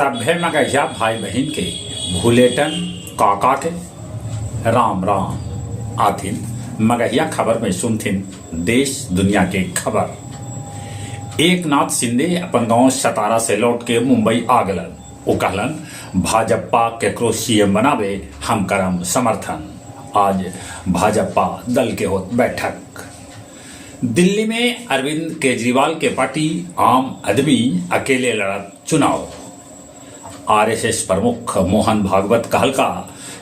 सभ्भे मगहिया भाई बहिन के भुलेटन काका के राम राम। आथिन मगहिया खबर में सुनथिन देश दुनिया के खबर। एकनाथ शिंदे अपन गांव सतारा से लौट के मुंबई आ गलन। ऊ कहलन, भाजपा केकरो सीएम बनावे, हम करम समर्थन। आज भाजपा दल के होत बैठक। दिल्ली में अरविंद केजरीवाल के पार्टी आम आदमी अकेले लड़त चुनाव। आरएसएस प्रमुख मोहन भागवत कहलका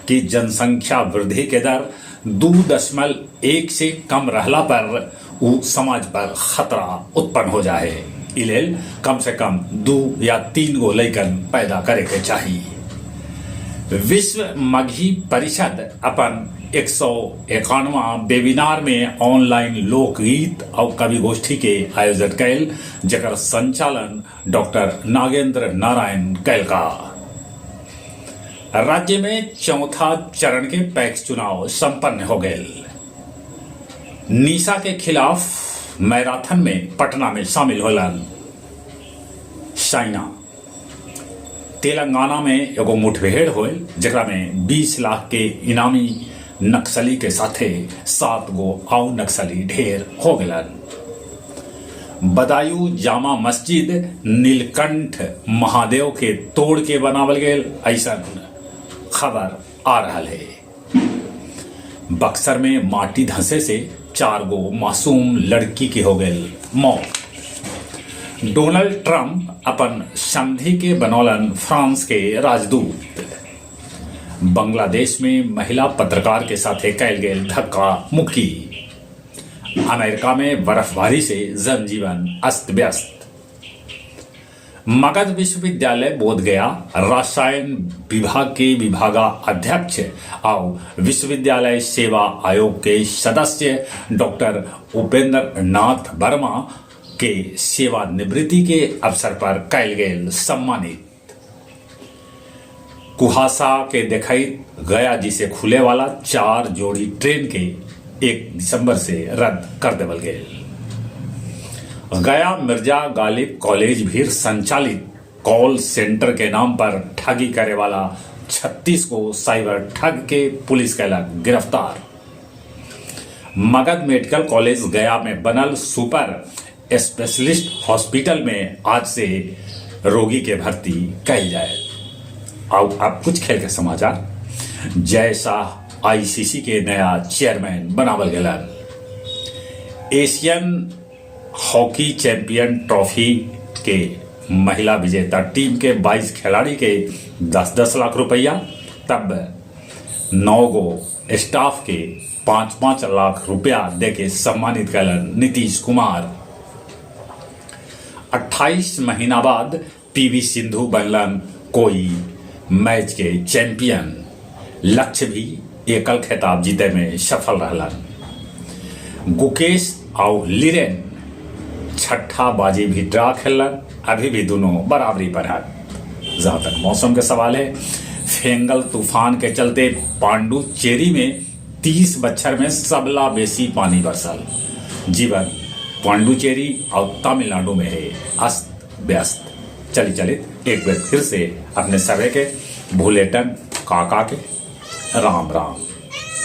कि जनसंख्या वृद्धि के दर 2.1 से कम रहला पर ऊ समाज पर खतरा उत्पन्न हो जाहे। ई लेल कम से कम 2 या 3 गो लइकन पैदा करे के चाही। विश्व मगही परिषद अपन 191वां वेबिनार में ऑनलाइन लोकगीत और कवि गोष्ठी के आयोजन कैल, जकर संचालन डॉक्टर नागेंद्र नारायण कैलका। राज्य में चौथा चरण के पैक्स चुनाव संपन्न हो गए। निशा के खिलाफ मैराथन में पटना में शामिल होलन साइना। तेलंगाना में एगो मुठभेड़ होल, जेकरा में 20 लाख के इनामी नक्सली के साथे 7 गो आउ नक्सली ढेर हो गलन। बदायूं जामा मस्जिद नीलकंठ महादेव के तोड़ के बनावल गेल, ऐसा खबर आ रहा है। बक्सर में माटी धंसे से 4 गो मासूम लड़की के हो गए मौत। डोनाल्ड ट्रंप अपन संधि के बनौलन फ्रांस के राजदूत। बांग्लादेश में महिला पत्रकार के साथे कैल गेल धक्का मुक्की। अमेरिका में बर्फबारी से जनजीवन अस्त व्यस्त। मगध विश्वविद्यालय बोधगया रसायन विभाग के विभागा अध्यक्ष और विश्वविद्यालय सेवा आयोग के सदस्य डॉक्टर उपेंद्र नाथ वर्मा के सेवानिवृत्ति के अवसर पर कैल गेल सम्मानित। कुहासा के देखई गया जी से खुले वाला 4 जोड़ी ट्रेन के 1 दिसंबर से रद्द कर देवल गेल। गया मिर्जा गालिब कॉलेज भी संचालित कॉल सेंटर के नाम पर ठगी करे वाला 36 को साइबर ठग के पुलिस कैलक गिरफ्तार। मगध मेडिकल कॉलेज गया में बनल सुपर स्पेशलिस्ट हॉस्पिटल में आज से रोगी के भर्ती कैल जाए। और अब कुछ खेल के समाचार। जय शाह आईसीसी के नया चेयरमैन बनावल गेलन। एशियन हॉकी चैंपियन ट्रॉफी के महिला विजेता टीम के 22 खिलाड़ी के 10-10 लाख रुपया, तब 9 गो स्टाफ के 5-5 लाख रुपया देके सम्मानित कैलन नीतीश कुमार। 28 महीना बाद पीवी सिंधु बनलन कोई मैच के चैंपियन। लक्ष्य भी एकल खिताब जीते में सफल रहलन। गुकेश और लिरेन छठा बाजी भी ड्रा खेलन, अभी भी दोनों बराबरी पर है। जहां तक मौसम के सवाल है, फेंगल तूफान के चलते पांडुचेरी में 30 बच्छर में सबला बेसी पानी बरसल। जीवन पांडुचेरी और तमिलनाडु में है अस्त व्यस्त। चली चली एक बार फिर से अपने सभी के भूलेटन काका के राम राम।